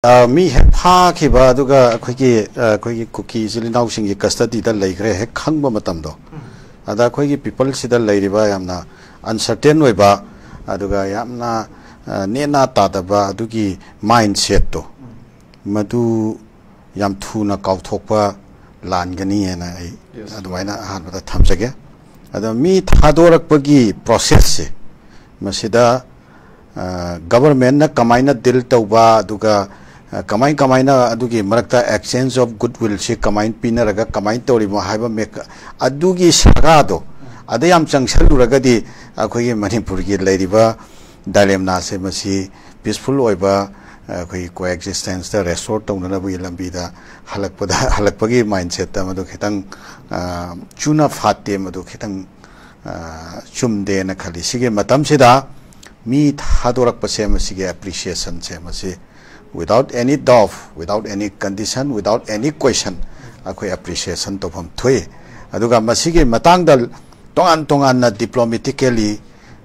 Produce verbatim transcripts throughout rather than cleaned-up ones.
ꯑ, ꯃꯤ ꯍꯦꯛ ꯐꯥꯈꯤꯕ, ꯑꯗꯨꯒ ꯑꯩꯈꯣꯏꯒꯤ, ꯑ, ꯑꯩꯈꯣꯏꯒꯤ ꯀꯨꯀꯤ ꯏꯆꯤꯜ ꯏꯅꯥꯎꯁꯤꯡꯒꯤ custody ꯗ ꯂꯩꯈ꯭ꯔꯦ ꯍꯦꯛ ꯈꯪꯕ ꯃꯇꯝꯗꯣ, ꯑꯗ ꯑꯩꯈꯣꯏꯒꯤ people ꯁꯤꯗ ꯂꯩꯔꯤꯕ ꯌꯥꯝꯅ uncertain ꯑꯣꯏꯕ, ꯑꯗꯨꯒ ꯌꯥꯝꯅ, ꯑ, ꯅꯦꯅꯥ ꯇꯥꯗꯕ ꯑꯗꯨꯒꯤ mindset ꯇꯣ, ꯃꯗꯨ ꯌꯥꯝ ꯊꯨꯅ ꯀꯥꯎꯊꯣꯛꯄ ꯂꯥꯟꯒꯅꯤꯅ ꯑꯩ Yes. ꯑꯗꯨꯃꯥꯏꯅ ꯑꯍꯥꯟꯕꯗ ꯊꯝꯖꯒꯦ꯫ ꯑꯗꯣ ꯃꯤ ꯊꯥꯗꯣꯔꯛꯄꯒꯤ process ꯁꯦ, ꯃꯁꯤꯗ, ꯑ, government ꯅ ꯀꯃꯥꯏꯅ deal ꯇꯧꯕ, ꯑꯗꯨꯒ, ꯑ, ꯀꯃꯥꯏ ꯀꯃꯥꯏꯅ ꯑꯗꯨꯒꯤ ꯃꯔꯛꯇ exchange of goodwill ꯁꯤ ꯀꯃꯥꯏꯅ ꯄꯤꯅꯔꯒ ꯀꯃꯥꯏꯅ ꯇꯧꯔꯤꯕꯅꯣ ꯍꯥꯏꯕ ꯃꯦꯛ-, ꯑꯗꯨꯒꯤ ꯁꯥꯒꯥꯗꯣ ꯑꯗ ꯌꯥꯝ ꯆꯪꯁꯜꯂꯨꯔꯒꯗꯤ ꯑꯩꯈꯣꯏꯒꯤ ꯃꯅꯤꯄꯨꯔꯒꯤ ꯂꯩꯔꯤꯕ dilemma ꯁꯦ ꯃꯁꯤ peaceful ꯑꯣꯏꯕ, ꯑ, ꯑꯩꯈꯣꯏꯒꯤ coexistence ꯇ restore ꯇꯧꯅꯅꯕꯒꯤ ꯂꯝꯕꯤꯗ ꯍꯜꯂꯛꯄꯗ, ꯍꯜꯂꯛꯄꯒꯤ mindset ꯇ ꯃꯗꯨ ꯈꯤꯇꯪ, ꯑ, ꯆꯨꯅ ꯐꯥꯠꯇꯦ, ꯃꯗꯨ ꯈꯤꯇꯪ, ꯑ, ꯆꯨꯝꯗꯦꯅ ꯈꯜꯂꯤ꯫ ꯁꯤꯒꯤ ꯃꯇꯝꯁꯤꯗ ꯃꯤ ꯊꯥꯗꯣꯔꯛꯄꯁꯦ, ꯃꯁꯤꯒꯤ appreciation ꯁꯦ ꯃꯁꯤ without any doubt, without any condition, without any question ꯑꯩꯈꯣꯏ appreciation ꯇꯧꯐꯝ ꯊꯣꯛꯏ꯫ ꯑꯗꯨꯒ ꯃꯁꯤꯒꯤ ꯃꯇꯥꯡꯗ ꯇꯣꯉꯥꯟ ꯇꯣꯉꯥꯟꯅ diplomatically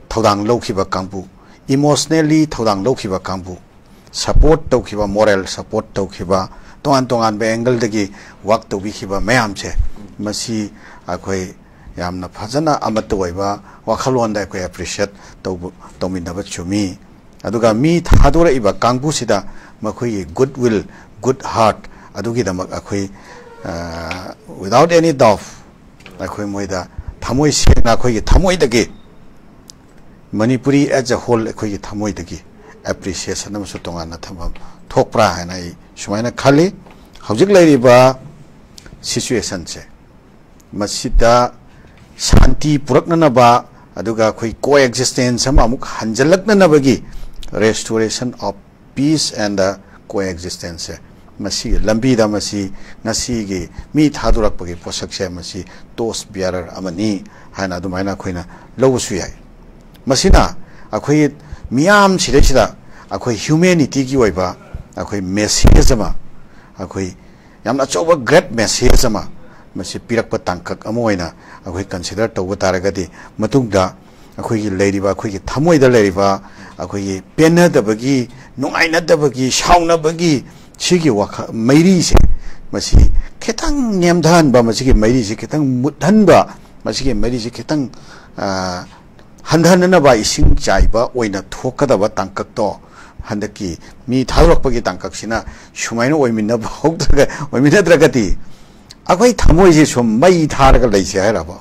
ꯊꯧꯗꯥꯡ ꯂꯧꯈꯤꯕ ꯀꯥꯡꯕꯨ, emotionally ꯊꯧꯗꯥꯡ ꯂꯧꯈꯤꯕ ꯀꯥꯡꯕꯨ, support ꯇꯧꯈꯤꯕ, moral support ꯇꯧꯈꯤꯕ, ꯇꯣꯉꯥꯟ ꯇꯣꯉꯥꯟꯕ angle ꯗꯒꯤ work ꯇꯧꯕꯤꯈꯤꯕ ꯃꯌꯥꯝꯁꯦ, ꯃꯁꯤ ꯑꯩꯈꯣꯏ ꯌꯥꯝꯅ ꯐꯖꯅ ꯑꯃꯠꯇ ꯑꯣꯏꯕ ꯋꯥꯈꯜꯂꯣꯟꯗ ꯑꯩꯈꯣꯏ appreciate ꯇꯧꯕ, ꯇꯧꯃꯤꯟꯅꯕ ꯆꯨꯝꯃꯤ꯫ ꯑꯗꯨꯒ ꯃꯤ ꯊꯥꯗꯣꯔꯛꯏꯕ ꯀꯥꯡꯕꯨꯁꯤꯗ ꯃꯈꯣꯏꯒꯤ goodwill, good heart ꯑꯗꯨꯒꯤꯗꯃꯛ ꯑꯩꯈꯣꯏ, ꯑ, without any doubt ꯑꯩꯈꯣꯏ ꯃꯣꯏꯗ ꯊꯃꯣꯏ ꯁꯦꯡꯅ ꯑꯩꯈꯣꯏꯒꯤ ꯊꯃꯣꯏꯗꯒꯤ, ꯃꯅꯤꯄꯨꯔꯤ as a whole ꯑꯩꯈꯣꯏꯒꯤ ꯊꯃꯣꯏꯗꯒꯤ appreciation ꯑꯃꯁꯨ ꯇꯣꯉꯥꯟꯅ ꯊꯝꯐꯝ ꯊꯣꯛꯄ꯭ꯔꯥ ꯍꯥꯏꯅ ꯑꯩ ꯁꯨꯃꯥꯏꯅ ꯈꯜꯂꯤ꯫ ꯍꯧꯖꯤꯛ ꯂꯩꯔꯤꯕ situation ꯁꯦ, ꯃꯁꯤꯗ ꯁꯥꯟꯇꯤ ꯄꯨꯔꯛꯅꯅꯕ, ꯑꯗꯨꯒ ꯑꯩꯈꯣꯏ coexistence ꯑꯃ ꯑꯃꯨꯛ ꯍꯟꯖꯜꯂꯛꯅꯅꯕꯒꯤ, restoration of peace and coexistence ꯁꯦ, ꯃꯁꯤꯒꯤ ꯂꯝꯕꯤꯗ ꯃꯁꯤ ꯉꯁꯤꯒꯤ ꯃꯤ ꯊꯥꯗꯣꯔꯛꯄꯒꯤ ꯄꯣꯠꯁꯛꯁꯦ ꯃꯁꯤ torch bearer ꯑꯃꯅꯤ ꯍꯥꯏꯅ ꯑꯗꯨꯃꯥꯏꯅ ꯑꯩꯈꯣꯏꯅ ꯂꯧꯕꯁꯨ ꯌꯥꯏ꯫ ꯃꯁꯤꯅ ꯑꯩꯈꯣꯏ ꯃꯤꯌꯥꯝ ꯁꯤꯗꯩꯁꯤꯗ ꯑꯩꯈꯣꯏ humanity ꯒꯤ ꯑꯣꯏꯕ ꯑꯩꯈꯣꯏ message ꯑꯃ, ꯑꯩꯈꯣꯏ ꯌꯥꯝꯅ ꯑꯆꯧꯕ great message ꯑꯃ ꯃꯁꯤ ꯄꯤꯔꯛꯄ ꯇꯥꯡꯀꯛ ꯑꯃ ꯑꯣꯏꯅ ꯑꯩꯈꯣꯏ consider ꯇꯧꯕ ꯇꯥꯔꯒꯗꯤ, ꯃꯇꯨꯡꯗ ꯑꯩꯈꯣꯏꯒꯤ ꯂꯩꯔꯤꯕ, ꯑꯩꯈꯣꯏꯒꯤ ꯊꯃꯣꯏꯗ ꯂꯩꯔꯤꯕ, ꯑꯩꯈꯣꯏꯒꯤ ꯄꯦꯟꯅꯗꯕꯒꯤ, ꯅꯨꯡꯉꯥꯏꯅꯗꯕꯒꯤ, ꯁꯥꯎꯅꯕꯒꯤ ꯁꯤꯒꯤ ꯋꯥꯈꯜ ꯃꯩꯔꯤꯁꯦ, ꯃꯁꯤ ꯈꯤꯇꯪ ꯅꯦꯝꯊꯍꯟꯕ, ꯃꯁꯤꯒꯤ ꯃꯩꯔꯤꯁꯦ ꯈꯤꯇꯪ ꯃꯨꯠꯍꯟꯕ, ꯃꯁꯤꯒꯤ ꯃꯩꯔꯤꯁꯦ ꯈꯤꯇꯪ, ꯑ, ꯍꯟꯊꯅꯅꯕ ꯏꯁꯤꯡ ꯆꯥꯏꯕ ꯑꯣꯏꯅ ꯊꯣꯛꯀꯗꯕ ꯇꯥꯡꯀꯛꯇꯣ ꯍꯟꯗꯛꯀꯤ ꯃꯤ ꯊꯥꯗꯣꯔꯛꯄꯒꯤ ꯇꯥꯡꯀꯛꯁꯤꯅ ꯁꯨꯃꯥꯏꯅ ꯑꯣꯏꯃꯤꯟꯅꯕ ꯍꯧꯗ꯭ꯔꯒ, ꯑꯣꯏꯃꯤꯟꯅꯗ꯭ꯔꯒꯗꯤ ꯑꯩꯈꯣꯏ ꯊꯃꯣꯏꯁꯦ ꯁꯨꯝ ꯃꯩ ꯊꯥꯔꯒ ꯂꯩꯁꯦ ꯍꯥꯏꯔꯕ?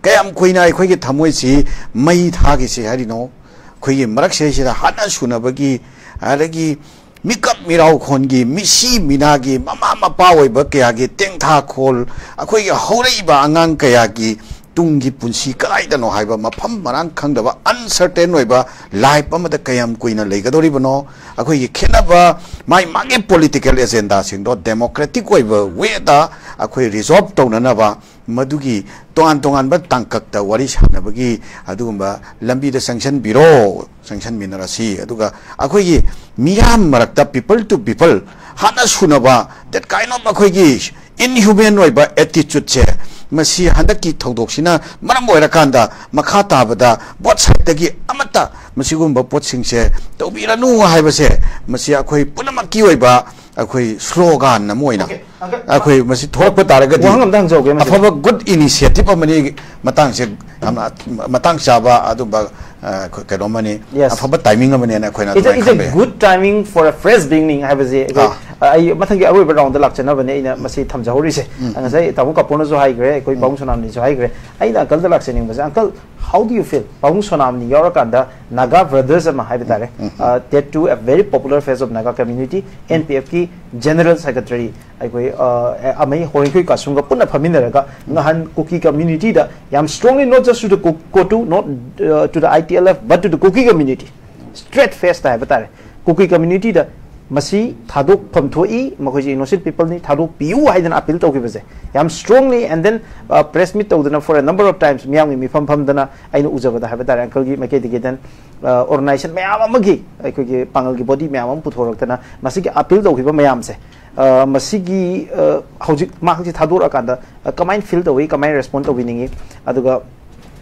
ꯀꯌꯥꯝ ꯀꯨꯏꯅ ꯑꯩꯈꯣꯏꯒꯤ ꯊꯃꯣꯏꯁꯤ ꯃꯩ ꯊꯥꯈꯤꯁꯤ ꯍꯥꯏꯔꯤꯅꯣ? ꯑꯩꯈꯣꯏꯒꯤ ꯃꯔꯛꯁꯤꯗꯩꯁꯤꯗ ꯍꯥꯠꯅ ꯁꯨꯅꯕꯒꯤ, ꯑꯗꯒꯤ ꯃꯤꯀꯞ ꯃꯤꯔꯥꯎꯈꯣꯟꯒꯤ, ꯃꯤꯁꯤ ꯃꯤꯅꯥꯒꯤ, ꯃꯃꯥ ꯃꯄꯥ ꯑꯣꯏꯕ ꯀꯌꯥꯒꯤ ꯇꯦꯡꯊꯥꯈꯣꯜ, ꯑꯩꯈꯣꯏꯒꯤ ꯍꯧꯔꯛꯏꯕ ꯑꯉꯥꯡ ꯀꯌꯥꯒꯤ ꯇꯨꯡꯒꯤ ꯄꯨꯟꯁꯤ ꯀꯗꯥꯏꯗꯅꯣ ꯍꯥꯏꯕ ꯃꯐꯝ ꯃꯔꯥꯡ ꯈꯪꯗꯕ, uncertain ꯑꯣꯏꯕ life ꯑꯃꯗ ꯀꯌꯥꯝ ꯀꯨꯏꯅ ꯂꯩꯒꯗꯧꯔꯤꯕꯅꯣ? ꯑꯩꯈꯣꯏꯒꯤ ꯈꯦꯠꯅꯕ, ꯃꯥꯏ ꯃꯥꯒꯤ political agendaꯁꯤꯡꯗꯣ democratic ꯑꯣꯏꯕ wayꯗ ꯑꯩꯈꯣꯏ resolve ꯇꯧꯅꯅꯕ, ꯃꯗꯨꯒꯤ ꯇꯣꯉꯥꯟ ꯇꯣꯉꯥꯟꯕ ꯇꯥꯡꯀꯛꯇ ꯋꯥꯔꯤ ꯁꯥꯟꯅꯕꯒꯤ ꯑꯗꯨꯒꯨꯝꯕ ꯂꯝꯕꯤꯗ ꯆꯪꯁꯤꯟꯕꯤꯔꯣ, ꯆꯪꯁꯤꯟꯃꯤꯟꯅꯔꯁꯤ꯫ ꯑꯗꯨꯒ ꯑꯩꯈꯣꯏꯒꯤ ꯃꯤꯌꯥꯝ ꯃꯔꯛꯇ, people to people, ꯍꯥꯠꯅ ꯁꯨꯅꯕ, that kind of ꯑꯩꯈꯣꯏꯒꯤ inhuman ꯑꯣꯏꯕ attitudeꯁꯦ, ꯃꯁꯤ ꯍꯟꯗꯛꯀꯤ ꯊꯧꯗꯣꯛꯁꯤꯅ ꯃꯔꯝ ꯑꯣꯏꯔꯀꯥꯟꯗ ꯃꯈꯥ ꯇꯥꯕꯗ both sideꯇꯒꯤ ꯑꯃꯠꯇ ꯃꯁꯤꯒꯨꯝꯕ ꯄꯣꯠꯁꯤꯡꯁꯦ ꯇꯧꯕꯤꯔꯅꯨ ꯍꯥꯏꯕꯁꯦ, ꯃꯁꯤ ꯑꯩꯈꯣꯏ ꯄꯨꯝꯅꯃꯛꯀꯤ ꯑꯣꯏꯕ ꯑꯩꯈꯣꯏ slogan ꯑꯃ ꯑꯣꯏꯅ, Okay, uncle, ꯑꯩꯈꯣꯏ ꯃꯁꯤ ꯊꯣꯛꯂꯛꯄ ꯇꯥꯔꯒꯗꯤ, ꯋꯥꯍꯪ ꯑꯝꯇ ꯍꯪꯖꯍꯧꯒꯦ ꯃꯁꯤꯗ꯫ ꯑꯐꯕ good initiative ꯑꯃꯅꯤ꯫ ꯃꯇꯥꯡꯁꯦ ꯌꯥꯝꯅ ꯃꯇꯥꯡ ꯆꯥꯕ ꯑꯗꯨꯝꯕ, ꯑ, ꯀꯩꯅꯣ ꯑꯃꯅꯤ, Yes. ꯑꯐꯕ timing ꯑꯃꯅꯦꯅ ꯑꯩꯈꯣꯏꯅ It's a, ꯑꯗꯨꯃꯥꯏꯅ it's a ꯈꯟꯕ ꯌꯥꯏ꯫ Good timing for a fresh beginning ꯍꯥꯏꯕꯁꯦ ꯑꯩꯈꯣꯏ, ꯑꯥ꯫ ꯑ, ꯑꯩ ꯃꯊꯪꯒꯤ ꯑꯔꯣꯏꯕ roundꯗ ꯂꯥꯛꯆꯅꯕꯅꯦ ꯑꯩꯅ ꯃꯁꯤ ꯊꯝꯖꯍꯧꯔꯤꯁꯦ꯫ ꯎꯝ꯫ ꯉꯁꯥꯏ ꯇꯥꯃꯣ ꯀꯥꯄꯣꯔꯅꯁꯨ ꯍꯥꯏꯈ꯭ꯔꯦ, ꯑꯩꯈꯣꯏ ꯎꯝ꯫ ꯄꯥꯕꯨꯡ ꯁꯣꯅꯥꯝꯅꯤꯁꯨ ꯍꯥꯏꯈ꯭ꯔꯦ꯫ ꯑꯩꯅ uncleꯗ ꯂꯥꯛꯆꯅꯤꯡꯕꯁꯦ, uncle, how do you feel? ꯄꯥꯕꯨꯡ ꯁꯣꯅꯥꯝꯅꯤ ꯌꯥꯎꯔꯀꯥꯟꯗ Naga brothers ꯑꯃ ꯍꯥꯏꯕ ꯇꯥꯔꯦ, ꯎꯝ, ꯎꯝ꯫ ꯑ, that too a very popular face of Naga community, NPFꯀꯤ general secretary ꯑꯩꯈꯣꯏ, ꯑ, ꯑꯃꯩ ꯍꯣꯔꯦꯟꯈꯣꯏ ꯀꯥꯁꯨꯝꯒ ꯄꯨꯟꯅ ꯐꯝꯃꯤꯟꯅꯔꯒ ꯉꯍꯥꯟ ꯀꯨꯀꯤ communityꯗ ꯌꯥꯝ strongly, not just to the Ko-, COTU, not, uh, to the ITLF, but to the Kuki community, straight faceꯇ ꯍꯥꯏꯕ ꯇꯥꯔꯦ, ꯀꯨꯀꯤ communityꯗ ꯃꯁꯤ ꯊꯥꯗꯣꯛꯐꯝ ꯊꯣꯛꯏ, ꯃꯈꯣꯏꯁꯤ innocent peopleꯅꯤ, ꯊꯥꯗꯣꯛꯄꯤꯌꯨ ꯍꯥꯏꯗꯅ appeal ꯇꯧꯈꯤꯕꯁꯦ ꯌꯥꯝ strongly, and then, uh, press meet ꯇꯧꯗꯅ for a number of times ꯃꯤꯌꯥꯝꯒꯤ ꯃꯤꯐꯝ ꯐꯝꯗꯅ ꯑꯩꯅ ꯎꯖꯕꯗ ꯍꯥꯏꯕ ꯇꯥꯔꯦ, uncleꯒꯤ ꯃꯥꯏꯀꯩꯗꯒꯤ then, uh, organization ꯃꯌꯥꯝ ꯑꯃꯒꯤ, ꯑꯩꯈꯣꯏꯒꯤ ꯄꯥꯡꯒꯜꯒꯤ body ꯃꯌꯥꯝ ꯑꯃ ꯄꯨꯊꯣꯔꯛꯇꯅ ꯃꯁꯤꯒꯤ appeal ꯇꯧꯈꯤꯕ ꯃꯌꯥꯝꯁꯦ, ꯑ, ꯃꯁꯤꯒꯤ, ꯑ, ꯍꯧꯖꯤꯛ ꯃꯍꯥꯛꯁꯤ ꯊꯥꯗꯣꯔꯛꯑꯀꯥꯟꯗ, ꯑ, ꯀꯃꯥꯏꯅ feel ꯇꯧꯏ, ꯀꯃꯥꯏꯅ respond ꯇꯧꯕꯤꯅꯤꯡꯉꯤ? ꯑꯗꯨꯒ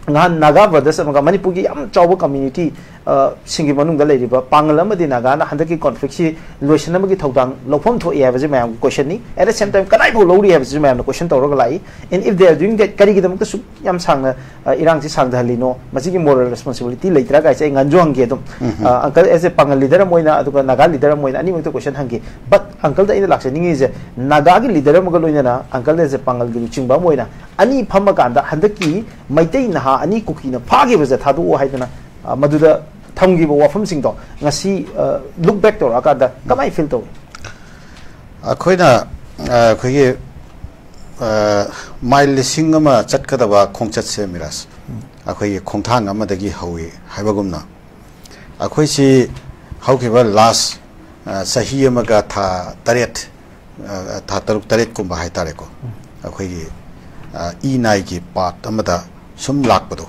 ꯅꯍꯥꯟ ꯅꯥꯒꯥ ꯕ꯭ꯔꯗꯔꯁ ꯑꯃꯒ ꯃꯅꯤꯄꯨꯔꯒꯤ ꯌꯥꯝ ꯆꯥꯎꯕ ꯀꯝꯃ꯭ꯌꯨꯅꯤꯇꯤ ꯁꯤꯡꯒꯤ ꯃꯅꯨꯡꯗ ꯂꯩꯔꯤꯕ ꯄꯥꯡꯒꯜ ꯑꯃꯗꯤ ꯅꯥꯒꯥꯅ ꯍꯟꯗꯛꯀꯤ ꯀꯣꯟꯐ꯭ꯂꯤꯛꯁꯤ ꯂꯣꯏꯁꯤꯟꯅꯕꯒꯤ ꯊꯧꯗꯥꯡ ꯂꯧꯐꯝ ꯊꯣꯛꯏ ꯍꯥꯏꯕꯁꯤ ꯃꯌꯥꯝꯒꯤ ꯀꯣꯏꯁꯟꯅꯤ꯫ ꯑꯦꯠ ꯗ ꯁꯦꯝ ꯇꯥꯏꯝ ꯀꯗꯥꯏꯐꯥꯎ ꯂꯧꯔꯤ ꯍꯥꯏꯕꯁꯤꯁꯨ ꯃꯌꯥꯝꯅ ꯀꯣꯏꯁꯟ ꯇꯧꯔꯒ ꯂꯥꯛꯏ꯫ And if they are doing that, ꯀꯔꯤꯒꯤꯗꯃꯛꯇ ꯁꯨꯛ ꯌꯥꯝ ꯁꯥꯡꯅ ꯑ, ꯏꯔꯥꯡꯁꯤ ꯁꯥꯡꯊꯍꯜꯂꯤꯅꯣ? ꯃꯁꯤꯒꯤ ꯃꯣꯔꯦꯜ ꯔꯦꯁꯄꯣꯟꯁꯤꯕꯤꯂꯤꯇꯤ ꯂꯩꯇ꯭ꯔꯥ ꯀꯥꯏꯁꯦ ꯑꯩ ꯉꯟꯖꯨ ꯍꯪꯒꯦ ꯑꯗꯨꯝ꯫ ꯑꯪꯀꯜ ꯑꯦꯁ ꯑꯦ ꯄꯥꯡꯒꯜ ꯂꯤꯗꯔ ꯑꯃ ꯑꯣꯏꯅ ꯑꯗꯨꯒ ꯅꯥꯒꯥ ꯂꯤꯗꯔ ꯑꯃ ꯑꯣꯏꯅ ꯑꯅꯤꯃꯛꯇ ꯀꯣꯏꯁꯟ ꯍꯪꯒꯦ꯫ ꯕꯠ ꯑꯪꯀꯜꯗ ꯑꯩꯅ ꯂꯥꯛꯆꯅꯤꯡꯉꯤꯁꯦ, ꯅꯥꯒꯥꯒꯤ ꯂꯤꯗꯔ ꯑꯃꯒ ꯂꯣꯏꯅꯅ ꯑꯪꯀꯜ ꯑꯦꯁ ꯑꯦ ꯄꯥꯡꯒꯜꯒꯤ ꯂꯨꯆꯤꯡꯕ ꯑꯃ ꯑꯣꯏꯅ ꯑꯅꯤ ꯐꯝꯃꯀꯥꯟꯗ ꯍꯟꯗꯛꯀꯤ ꯃꯩꯇꯩ ꯅꯍꯥ ꯑꯅꯤ ꯀꯨꯀꯤꯅ ꯐꯥꯈꯤꯕꯁꯦ ꯊꯥꯗꯣꯛꯑꯣ ꯍꯥꯏꯗꯅ ꯑ, ꯃꯗꯨꯗ ꯊꯝꯈꯤꯕ ꯋꯥꯐꯝꯁꯤꯡꯗꯣ ꯉꯁꯤ ꯂꯨꯛ ꯕꯦꯛ ꯇꯧꯔꯛꯑꯀꯥꯟꯗ ꯀꯃꯥꯏꯅ ꯐꯤꯜ ꯇꯧꯏ? ꯑꯩꯈꯣꯏꯅ ꯑ, ꯑꯩꯈꯣꯏꯒꯤ ꯑ, ꯃꯥꯏꯜ ꯂꯤꯁꯤꯡ ꯑꯃ ꯆꯠꯀꯗꯕ ꯈꯣꯡꯆꯠꯁꯦ, ꯃꯤꯔꯥꯖ, ꯑꯩꯈꯣꯏꯒꯤ ꯈꯣꯡꯊꯥꯡ ꯑꯃꯗꯒꯤ ꯍꯧꯏ ꯍꯥꯏꯕꯒꯨꯝꯅ, ꯑꯩꯈꯣꯏꯁꯤ ꯍꯧꯈꯤꯕ ꯂꯥꯁ ꯆꯍꯤ ꯑꯃꯒ ꯊꯥ ꯇꯔꯦꯠ, ꯑ, ꯊꯥ ꯇꯔꯨꯛ ꯇꯔꯦꯠꯀꯨꯝꯕ ꯍꯥꯏꯇꯥꯔꯦꯀꯣ, ꯑꯩꯈꯣꯏꯒꯤ ꯑ, ꯏ ꯅꯥꯏꯒꯤ ꯄꯥꯠ ꯑꯃꯗ ꯁꯨꯝ ꯂꯥꯛꯄꯗꯣ,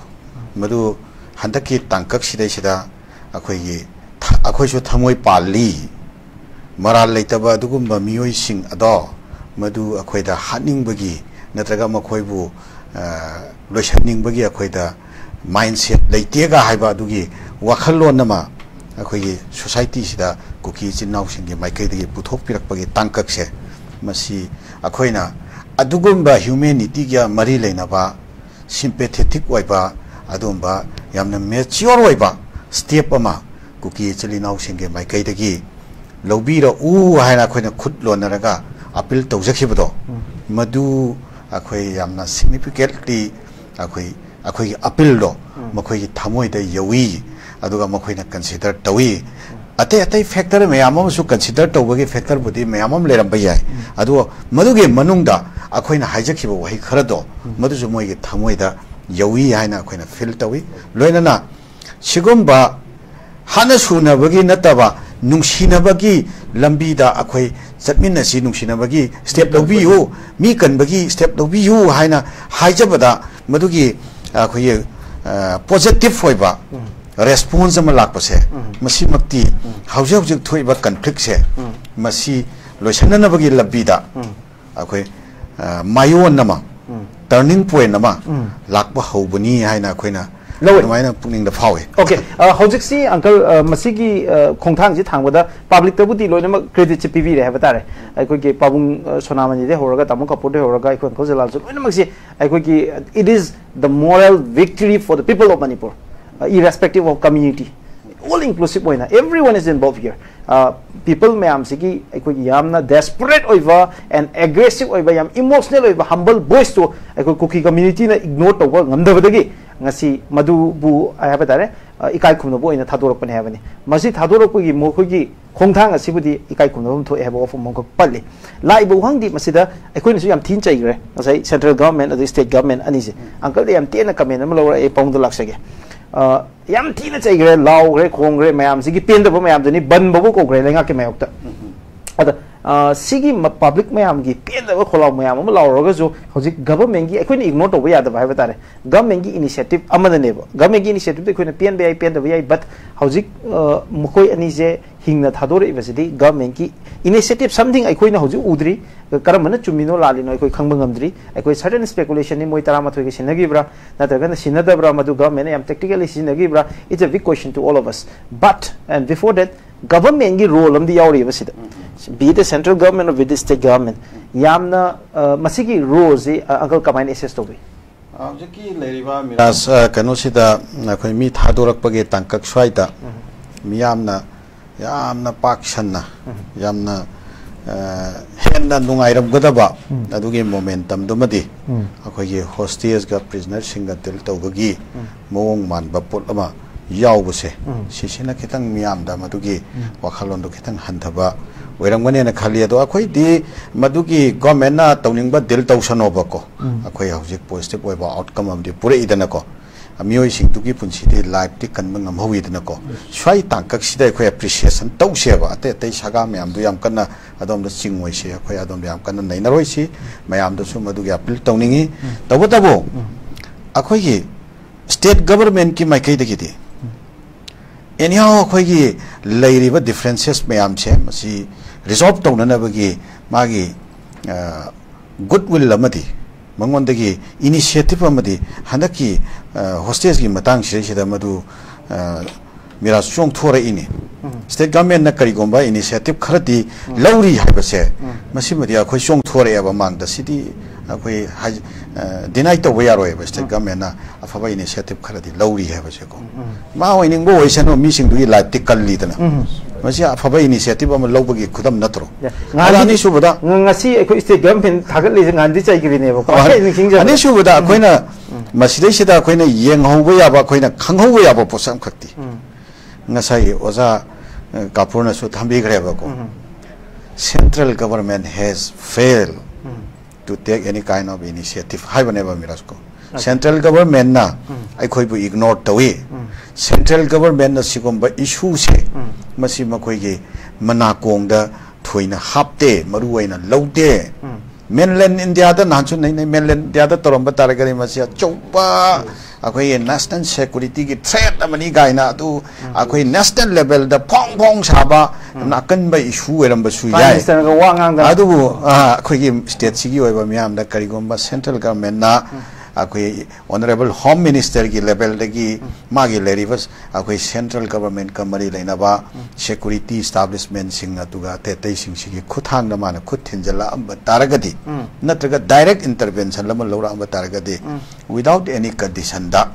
ꯃꯗꯨ ꯍꯟꯗꯛꯀꯤ ꯇꯥꯡꯀꯛꯁꯤꯗꯩꯁꯤꯗ ꯑꯩꯈꯣꯏꯒꯤ ꯊ- ꯑꯩꯈꯣꯏꯁꯨ ꯊꯃꯣꯏ ꯄꯥꯜꯂꯤ꯫ ꯃꯔꯥꯜ ꯂꯩꯇꯕ ꯑꯗꯨꯒꯨꯝꯕ ꯃꯤꯑꯣꯏꯁꯤꯡ ꯑꯗꯣ, ꯃꯗꯨ ꯑꯩꯈꯣꯏꯗ ꯍꯥꯠꯅꯤꯡꯕꯒꯤ ꯅꯠꯇ꯭ꯔꯒ ꯃꯈꯣꯏꯕꯨ ꯑ, ꯂꯣꯏꯁꯤꯟꯅꯤꯡꯕꯒꯤ ꯑꯩꯈꯣꯏꯗ ꯃꯥꯏꯟꯁꯦꯠ ꯂꯩꯇꯦꯒ ꯍꯥꯏꯕ ꯑꯗꯨꯒꯤ ꯋꯥꯈꯜꯂꯣꯟ ꯑꯃ ꯑꯩꯈꯣꯏꯒꯤ ꯁꯣꯁꯥꯏꯇꯤꯁꯤꯗ ꯀꯨꯀꯤ ꯏꯆꯤꯟ ꯏꯅꯥꯎꯁꯤꯡꯒꯤ ꯃꯥꯏꯀꯩꯗꯒꯤ ꯄꯨꯊꯣꯛꯄꯤꯔꯛꯄꯒꯤ ꯇꯥꯡꯀꯛꯁꯦ, ꯃꯁꯤ ꯑꯩꯈꯣꯏꯅ ꯑꯗꯨꯒꯨꯝꯕ ꯍ꯭ꯌꯨꯃꯦꯅꯤꯇꯤꯒ ꯃꯔꯤ ꯂꯩꯅꯕ, ꯁꯤꯝꯄꯦꯊꯦꯇꯤꯛ ꯑꯣꯏꯕ, ꯑꯗꯨꯒꯨꯝꯕ ꯌꯥꯝꯅ ꯃꯦꯆꯤꯌꯣꯔ ꯑꯣꯏꯕ ꯁ꯭ꯇꯦꯞ ꯑꯃ ꯀꯨꯀꯤ ꯏꯆꯤꯜ ꯏꯅꯥꯎꯁꯤꯡꯒꯤ ꯃꯥꯏꯀꯩꯗꯒꯤ ꯂꯧꯕꯤꯔꯛꯎ ꯍꯥꯏꯅ ꯑꯩꯈꯣꯏꯅ ꯈꯨꯠ ꯂꯣꯟꯅꯔꯒ ꯑꯄꯤꯜ ꯇꯧꯖꯈꯤꯕꯗꯣ, ꯃꯗꯨ ꯑꯩꯈꯣꯏ ꯌꯥꯝꯅ ꯁꯤꯒꯅꯤꯐꯤꯀꯦꯟꯠꯂꯤ ꯑꯩꯈꯣꯏ, ꯑꯩꯈꯣꯏꯒꯤ ꯑꯄꯤꯜꯗꯣ ꯃꯈꯣꯏꯒꯤ ꯊꯃꯣꯏꯗ ꯌꯧꯏ, ꯑꯗꯨꯒ ꯃꯈꯣꯏꯅ ꯀꯟꯁꯤꯗꯔ ꯇꯧꯏ꯫ ꯑꯇꯩ ꯑꯇꯩ ꯐꯦꯛꯇꯔ ꯃꯌꯥꯝ ꯑꯃꯁꯨ ꯀꯟꯁꯤꯗꯔ ꯇꯧꯕꯒꯤ ꯐꯦꯛꯇꯔꯕꯨꯗꯤ ꯃꯌꯥꯝ ꯑꯃ ꯂꯩꯔꯝꯕ ꯌꯥꯏ, ꯑꯗꯨꯒ ꯃꯗꯨꯒꯤ ꯃꯅꯨꯡꯗ ꯑꯩꯈꯣꯏꯅ ꯍꯥꯏꯖꯈꯤꯕ ꯋꯥꯍꯩ ꯈꯔꯗꯣ ꯃꯗꯨꯁꯨ ꯃꯣꯏꯒꯤ ꯊꯃꯣꯏꯗ ꯌꯧꯏ ꯍꯥꯏꯅ ꯑꯩꯈꯣꯏꯅ ꯐꯤꯜ ꯇꯧꯏ꯫ ꯂꯣꯏꯅꯅ ꯁꯤꯒꯨꯝꯕ ꯍꯥꯠꯅ ꯁꯨꯅꯕꯒꯤ ꯅꯠꯇꯕ, ꯅꯨꯡꯁꯤꯅꯕꯒꯤ ꯂꯝꯕꯤꯗ ꯑꯩꯈꯣꯏ ꯆꯠꯃꯤꯟꯅꯁꯤ, ꯅꯨꯡꯁꯤꯅꯕꯒꯤ ꯁ꯭ꯇꯦꯞ ꯂꯧꯕꯤꯌꯨ, ꯃꯤ ꯀꯟꯕꯒꯤ ꯁ꯭ꯇꯦꯞ ꯂꯧꯕꯤꯌꯨ ꯍꯥꯏꯅ ꯍꯥꯏꯖꯕꯗ ꯃꯗꯨꯒꯤ ꯑꯩꯈꯣꯏꯒꯤ ꯄꯣꯖꯤꯇꯤꯚ ꯑꯣꯏꯕ ꯔꯦꯁꯄꯣꯟꯁ ꯑꯃ ꯂꯥꯛꯄꯁꯦ, ꯃꯁꯤꯃꯛꯇꯤ ꯍꯧꯖꯤꯛ ꯍꯧꯖꯤꯛ ꯊꯣꯛꯏꯕ ꯀꯟꯐ꯭ꯂꯤꯛꯁꯦ ꯃꯁꯤ ꯂꯣꯏꯁꯤꯟꯅꯅꯕꯒꯤ ꯂꯝꯕꯤꯗ ꯑꯩꯈꯣꯏ ꯑ, ꯃꯥꯏꯑꯣꯟ ꯑꯃ ꯇꯔꯅꯤꯡ ꯄꯣꯏꯟ ꯑꯃ ꯂꯥꯛꯄ ꯍꯧꯕꯅꯤ ꯍꯥꯏꯅ ꯑꯩꯈꯣꯏꯅ ꯂꯧꯋꯦ꯫ ꯑꯗꯨꯃꯥꯏꯅ ꯄꯨꯛꯅꯤꯡꯗ ꯐꯥꯎꯏ꯫ ꯑꯣꯀꯦ, ꯍꯧꯖꯤꯛꯁꯤ ꯑꯪꯀꯜ, ꯃꯁꯤꯒꯤ ꯑ, ꯈꯣꯡꯊꯥꯡꯁꯤ ꯊꯥꯡꯕꯗ ꯄꯕ꯭ꯂꯤꯛꯇꯕꯨꯗꯤ ꯂꯣꯏꯅꯃꯛ ꯀ꯭ꯔꯦꯗꯤꯠꯁꯤ ꯄꯤꯕꯤꯔꯦ ꯍꯥꯏꯕ ꯇꯥꯔꯦ꯫ ꯑꯩꯈꯣꯏꯒꯤ ꯄꯥꯕꯨꯡ, ꯑ, ꯁꯣꯅꯥꯃꯅꯤꯗꯩ ꯍꯧꯔꯒ ꯇꯥꯃꯣ ꯀꯥꯄꯨꯔꯗꯩ ꯍꯧꯔꯒ ꯑꯩꯈꯣꯏ ꯑꯪꯀꯜ ꯖꯂꯥꯜꯁꯨ ꯂꯣꯏꯅꯃꯛꯁꯤ ꯑꯩꯈꯣꯏꯒꯤ, it is the moral victory for the people of Manipur, uh, irrespective of community, all inclusive ꯑꯣꯏꯅ everyone is involved here. People ꯃꯌꯥꯝꯁꯤꯒꯤ ꯑꯩꯈꯣꯏꯒꯤ ꯌꯥꯝꯅ ꯗꯦꯁꯄꯔꯦꯠ ꯑꯣꯏꯕ and aggressive ꯑꯣꯏꯕ, ꯌꯥꯝ ꯏꯃꯣꯁꯅꯦꯜ ꯑꯣꯏꯕ ꯍꯝꯕꯜ ꯚꯣꯏꯁꯇꯨ ꯑꯩꯈꯣꯏ ꯀꯨꯀꯤ ꯀꯝꯃ꯭ꯌꯨꯅꯤꯇꯤꯅ ꯏꯒꯅꯣꯔ ꯇꯧꯕ ꯉꯝꯗꯕꯗꯒꯤ ꯉꯁꯤ ꯃꯗꯨꯕꯨ ꯍꯥꯏꯕ ꯇꯥꯔꯦ, ꯑ, ꯏꯀꯥꯏ ꯈꯨꯝꯅꯕ ꯑꯣꯏꯅ ꯊꯥꯗꯣꯔꯛꯄꯅꯦ ꯍꯥꯏꯕꯅꯤ꯫ ꯃꯁꯤ ꯊꯥꯗꯣꯔꯛꯄꯒꯤ ꯃꯈꯣꯏꯒꯤ ꯈꯣꯡꯊꯥꯡ ꯑꯁꯤꯕꯨꯗꯤ ꯏꯀꯥꯏ ꯈꯨꯝꯅꯐꯝ ꯊꯣꯛꯑꯦ ꯍꯥꯏꯕ ꯋꯥꯐꯝ ꯑꯃꯈꯛ ꯄꯜꯂꯤ꯫ ꯂꯥꯛꯏꯕ ꯋꯥꯍꯪꯗꯤ ꯃꯁꯤꯗ ꯑꯩꯈꯣꯏꯅꯁꯨ ꯌꯥꯝ ꯊꯤꯅ ꯆꯩꯈ꯭ꯔꯦ꯫ ꯉꯁꯥꯏ ꯁꯦꯟꯇ꯭ꯔꯦꯜ ꯒꯚꯔꯟꯃꯦꯟ ꯑꯗꯩ ꯁ꯭ꯇꯦꯠ ꯒꯚꯔꯟꯃꯦꯟ ꯑꯅꯤꯁꯦ꯫ ꯑꯪꯀꯜꯗ ꯌꯥꯝ ꯇꯦꯟꯅ ꯀꯃꯦꯟ ꯑꯃ ꯂꯧꯔꯛꯑꯦ, ꯑꯩ ꯄꯥꯎꯗ ꯂꯥꯛꯆꯒꯦ꯫ ꯑ, ꯌꯥꯝ ꯊꯤꯅ ꯆꯩꯈ꯭ꯔꯦ, ꯂꯥꯎꯈ꯭ꯔꯦ, ꯈꯣꯡꯈ꯭ꯔꯦ, ꯃꯌꯥꯝꯁꯤꯒꯤ ꯄꯦꯟꯗꯕ ꯃꯌꯥꯝꯗꯨꯅꯤ, ꯕꯟ ꯐꯥꯎꯕ ꯀꯧꯈ꯭ꯔꯦ ꯂꯩꯉꯥꯛꯀꯤ ꯃꯥꯌꯣꯛꯇ꯫ ꯑꯗ, ꯑ, ꯁꯤꯒꯤ ꯃ-, ꯄꯕ꯭ꯂꯤꯛ ꯃꯌꯥꯝꯒꯤ ꯄꯦꯟꯗꯕ ꯈꯣꯜꯂꯥꯎ ꯃꯌꯥꯝ ꯑꯃ ꯂꯥꯎꯔꯒꯁꯨ ꯍꯧꯖꯤꯛ ꯒꯚꯔꯟꯃꯦꯟꯒꯤ ꯑꯩꯈꯣꯏꯅ ꯏꯒꯅꯣꯔ ꯇꯧꯕ ꯌꯥꯗꯕ ꯍꯥꯏꯕ ꯇꯥꯔꯦ꯫ ꯒꯚꯔꯟꯃꯦꯟꯒꯤ ꯏꯅꯤꯁꯤꯌꯦꯇꯤꯚ ꯑꯃꯅꯅꯦꯕ꯫ ꯒꯚꯔꯟꯃꯦꯟꯒꯤ ꯏꯅꯤꯁꯤꯌꯦꯇꯤꯚꯇ ꯑꯩꯈꯣꯏꯅ ꯄꯦꯟꯕ ꯌꯥꯏ, ꯄꯦꯟꯗꯕ ꯌꯥꯏ, but ꯍꯧꯖꯤꯛ, ꯑ, ꯃꯈꯣꯏ ꯑꯅꯤꯁꯦ ꯍꯤꯡꯅ ꯊꯥꯗꯣꯔꯛꯏꯕꯁꯤꯗꯤ ꯒꯚꯔꯟꯃꯦꯟꯒꯤ ꯏꯅꯤꯁꯤꯌꯦꯇꯤꯚ, something ꯑꯩꯈꯣꯏꯅ ꯍꯧꯖꯤꯛ ꯎꯗ꯭ꯔꯤ꯫ ꯀꯔꯝꯕꯅ ꯆꯨꯝꯃꯤꯅꯣ ꯂꯥꯜꯂꯤꯅꯣ ꯑꯩꯈꯣꯏ ꯈꯪꯕ ꯉꯝꯗ꯭ꯔꯤ꯫ ꯑꯩꯈꯣꯏ ꯁꯔꯇꯦꯟ ꯁ꯭ꯄꯦꯀꯨꯂꯦꯁꯟꯅꯤ, ꯃꯣꯏ ꯇꯔꯥꯃꯥꯊꯣꯏꯒ ꯁꯤꯟꯅꯈꯤꯕ꯭ꯔꯥ ꯅꯠꯇ꯭ꯔꯒꯅ ꯁꯤꯟꯅꯗꯕ꯭ꯔꯥ, ꯃꯗꯨ ꯒꯚꯔꯟꯃꯦꯟꯅ ꯌꯥꯝ ꯇꯦꯛꯇꯤꯀꯦꯜꯂꯤ ꯁꯤꯖꯤꯟꯅꯈꯤꯕ꯭ꯔꯥ, it's a big question to all of us. But, and before that, ꯒꯚꯔꯟꯃꯦꯟꯒꯤ ꯔꯣꯜ ꯑꯃꯗꯤ ꯌꯥꯎꯔꯤꯕ ꯁꯤꯗ, be it the central government or be it the state government, ꯌꯥꯝꯅ, ꯑ, ꯃꯁꯤꯒꯤ ꯔꯣꯜꯁꯤ, ꯑ, ꯑꯪꯀꯜ ꯀꯃꯥꯏꯅ ꯑꯦꯁꯦꯁ ꯇꯧꯕꯤ? ꯍꯧꯖꯤꯛꯀꯤ ꯂꯩꯔꯤꯕ ꯃꯤꯔꯥꯖ, ꯑ, ꯀꯩꯅꯣꯁꯤꯗ ꯑꯩꯈꯣꯏ ꯃꯤ ꯊꯥꯗꯣꯔꯛꯄꯒꯤ ꯇꯥꯡꯀꯛ ꯁ꯭ꯋꯥꯏꯗ ꯃꯤꯌꯥꯝꯅ ꯌꯥꯝꯅ ꯄꯥꯛ ꯁꯟꯅ, ꯌꯥꯝꯅ, ꯑ, ꯍꯦꯟꯅ ꯅꯨꯡꯉꯥꯏꯔꯝꯒꯗꯕ ꯑꯗꯨꯒꯤ ꯃꯣꯃꯦꯟꯇꯝꯗꯨꯃꯗꯤ ꯑꯩꯈꯣꯏꯒꯤ ꯍꯣꯁꯇꯦꯖꯒ ꯄ꯭ꯔꯤꯖꯅꯔꯁꯤꯡꯒ ꯗꯤꯜ ꯇꯧꯕꯒꯤ ꯃꯑꯣꯡ ꯃꯥꯟꯕ ꯄꯣꯠ ꯑꯃ ꯌꯥꯎꯕꯁꯦ, ꯁꯤꯁꯤꯅ ꯈꯤꯇꯪ ꯃꯤꯌꯥꯝꯗ ꯃꯗꯨꯒꯤ ꯋꯥꯈꯜꯂꯣꯟꯗꯣ ꯈꯤꯇꯪ ꯍꯟꯊꯕ ꯑꯣꯏꯔꯝꯒꯅꯦꯅ ꯈꯜꯂꯤ꯫ ꯑꯗꯣ ꯑꯩꯈꯣꯏꯗꯤ ꯃꯗꯨꯒꯤ ꯒꯣꯔꯃꯦꯟꯅ ꯇꯧꯅꯤꯡꯕ ꯗꯤꯜ ꯇꯧꯁꯅꯣꯕꯀꯣ, ꯑꯩꯈꯣꯏ ꯍꯧꯖꯤꯛ ꯄꯣꯖꯤꯇꯤꯚ ꯑꯣꯏꯕ ꯑꯥꯎꯠꯀꯝ ꯑꯃꯗꯤ ꯄꯨꯔꯛꯏꯗꯅꯀꯣ, ꯃꯤꯑꯣꯏꯁꯤꯡꯗꯨꯒꯤ ꯄꯨꯟꯁꯤꯗꯤ ꯂꯥꯏꯐꯇꯤ ꯀꯟꯕ ꯉꯝꯍꯧꯋꯤꯗꯅꯀꯣ꯫ ꯁ꯭ꯋꯥꯏ ꯇꯥꯡꯀꯛꯁꯤꯗ ꯑꯩꯈꯣꯏ ꯑꯦꯄ꯭ꯔꯤꯁꯤꯌꯦꯁꯟ ꯇꯧꯁꯦꯕ꯫ ꯑꯇꯩ ꯑꯇꯩ ꯁꯥꯒꯥ ꯃꯌꯥꯝꯗꯨ ꯌꯥꯝ ꯀꯟꯅ ꯑꯗꯣꯝꯗ ꯆꯤꯡꯉꯣꯏꯁꯤ, ꯑꯩꯈꯣꯏ ꯑꯗꯣꯝꯗ ꯌꯥꯝ ꯀꯟꯅ ꯅꯩꯅꯔꯣꯏꯁꯤ꯫ ꯃꯌꯥꯝꯗꯁꯨ ꯃꯗꯨꯒꯤ ꯑꯄꯤꯜ ꯇꯧꯅꯤꯡꯉꯤ꯫ ꯇꯧꯕꯇꯕꯨ ꯑꯩꯈꯣꯏꯒꯤ ꯁ꯭ꯇꯦꯠ ꯒꯚꯔꯟꯃꯦꯟꯠꯀꯤ ꯃꯥꯏꯀꯩꯗꯒꯤꯗꯤ ꯑꯦꯅꯤꯍꯥꯎ ꯑꯩꯈꯣꯏꯒꯤ ꯂꯩꯔꯤꯕ ꯗꯤꯐ꯭ꯔꯦꯟꯁꯦꯁ ꯃꯌꯥꯝꯁꯦ ꯃꯁꯤ ꯔꯤꯖꯣꯜꯕ ꯇꯧꯅꯅꯕꯒꯤ ꯃꯥꯒꯤ ꯒꯨꯗ ꯋꯤꯜ ꯑꯃꯗꯤ ꯃꯉꯣꯟꯗꯒꯤ initiative ꯑꯃꯗꯤ ꯍꯟꯗꯛꯀꯤ, ꯑ, hostage ꯀꯤ ꯃꯇꯥꯡꯁꯤꯗꯩꯁꯤꯗ ꯃꯗꯨ, ꯑ, ꯃꯤꯔꯥꯖ ꯆꯣꯡꯊꯣꯔꯛꯏꯅꯤ꯫ State government ꯅ ꯀꯔꯤꯒꯨꯝꯕ initiative ꯈꯔꯗꯤ ꯂꯧꯔꯤ ꯍꯥꯏꯕꯁꯦ, ꯃꯁꯤꯃꯗꯤ ꯑꯩꯈꯣꯏ ꯆꯣꯡꯊꯣꯔꯛꯑꯦꯕ ꯃꯥꯡꯗ꯫ ꯁꯤꯗꯤ ꯑꯩꯈꯣꯏ ꯍꯥꯏ-, ꯑ, deny ꯇꯧꯕ ꯌꯥꯔꯣꯏꯕ, state government ꯅ ꯑꯐꯕ initiative ꯈꯔꯗꯤ ꯂꯧꯔꯤ ꯍꯥꯏꯕꯁꯦꯀꯣ꯫ ꯃꯥ ꯑꯣꯏꯅꯤꯡꯕ ꯑꯣꯏꯁꯅꯨ, ꯃꯤꯁꯤꯡꯗꯨꯒꯤ life ꯇꯤ ꯀꯜꯂꯤꯗꯅ꯫ ꯃꯁꯤ ꯑꯐꯕ initiative ꯑꯃ ꯂꯧꯕꯒꯤ ꯈꯨꯗꯝ ꯅꯠꯇ꯭ꯔꯣ? ꯑꯗ ꯉꯍꯥꯟꯗꯤ ꯑꯅꯤꯁꯨꯕꯗ ꯉ-, ꯉꯁꯤ ꯑꯩꯈꯣꯏ state government ꯊꯥꯒꯠꯂꯤꯁꯦ ꯉꯍꯥꯟꯗꯤ ꯆꯩꯈ꯭ꯔꯤꯅꯦꯕꯀꯣ꯫ ꯑꯣ, ꯑꯩ ꯅꯤꯡꯁꯤꯡꯖꯕꯗ꯫ ꯑꯅꯤꯁꯨꯕꯗ ꯑꯩꯈꯣꯏꯅ ꯃꯁꯤꯗꯩꯁꯤꯗ ꯑꯩꯈꯣꯏꯅ ꯌꯦꯡꯍꯧꯕ ꯌꯥꯕ, ꯑꯩꯈꯣꯏꯅ ꯈꯪꯍꯧꯕ ꯌꯥꯕ ꯄꯣꯠꯁꯛ ꯑꯃꯈꯛꯇꯤ ꯉꯁꯥꯏꯒꯤ ꯑꯣꯖꯥ, ꯑ, ꯀꯥꯄꯨꯔꯅꯁꯨ ꯊꯝꯕꯤꯈ꯭ꯔꯦꯕꯀꯣ꯫ Central government has failed to take any kind of initiative ꯍꯥꯏꯕꯅꯦꯕ ꯃꯤꯔꯥꯖꯀꯣ꯫ Central government ꯅ ꯑꯩꯈꯣꯏꯕꯨ ignore ꯇꯧꯏ꯫ Central government ꯅ ꯁꯤꯒꯨꯝꯕ issue ꯁꯦ ꯃꯁꯤ ꯃꯈꯣꯏꯒꯤ ꯃꯅꯥꯀꯣꯡꯗ ꯊꯣꯏꯅ ꯍꯥꯞꯇꯦ, ꯃꯔꯨ ꯑꯣꯏꯅ ꯂꯧꯗꯦ꯫ Mainland India ꯗ ꯅꯍꯥꯟꯁꯨ ꯅꯩꯅꯩ, Mainland India ꯗ ꯇꯧꯔꯝꯕ ꯇꯥꯔꯒꯗꯤ ꯃꯁꯤ ꯑꯆꯧꯕ ꯑꯩꯈꯣꯏꯒꯤ national security ꯒꯤ threat ꯑꯃꯅꯤ ꯀꯥꯏꯅ ꯑꯗꯨ ꯑꯩꯈꯣꯏ national level ꯗ ꯐꯣꯡ ꯐꯣꯡ ꯁꯥꯕ ꯑꯀꯟꯕ issue ꯑꯣꯏꯔꯝꯕꯁꯨ Prime ꯌꯥꯏ꯫ Minister ꯅꯒ ꯋꯥ ꯉꯥꯡꯗꯅ꯫ ꯑꯗꯨꯕꯨ, ꯑ, ꯑꯩꯈꯣꯏꯒꯤ state ꯁꯤꯒꯤ ꯑꯣꯏꯕ ꯃꯤꯌꯥꯝꯗ ꯀꯔꯤꯒꯨꯝꯕ central government ꯅ ꯑꯩꯈꯣꯏ Honourable Home Minister ꯒꯤ level ꯗꯒꯤ ꯃꯥꯒꯤ ꯂꯩꯔꯤꯕ ꯑꯩꯈꯣꯏ central government ꯀ ꯃꯔꯤ ꯂꯩꯅꯕ security establishment ꯁꯤꯡ ꯑꯗꯨꯒ ꯑꯇꯩ ꯑꯇꯩꯁꯤꯡꯁꯤꯒꯤ ꯈꯨꯠꯊꯥꯡꯗ ꯃꯥꯅ ꯈꯨꯠ ꯊꯤꯟꯖꯤꯜꯂꯛꯑꯝꯕ ꯇꯥꯔꯒꯗꯤ, ꯅꯠꯇ꯭ꯔꯒ direct intervention ꯑꯃ ꯂꯧꯔꯛꯑꯝꯕ ꯇꯥꯔꯒꯗꯤ, without any condition ꯗ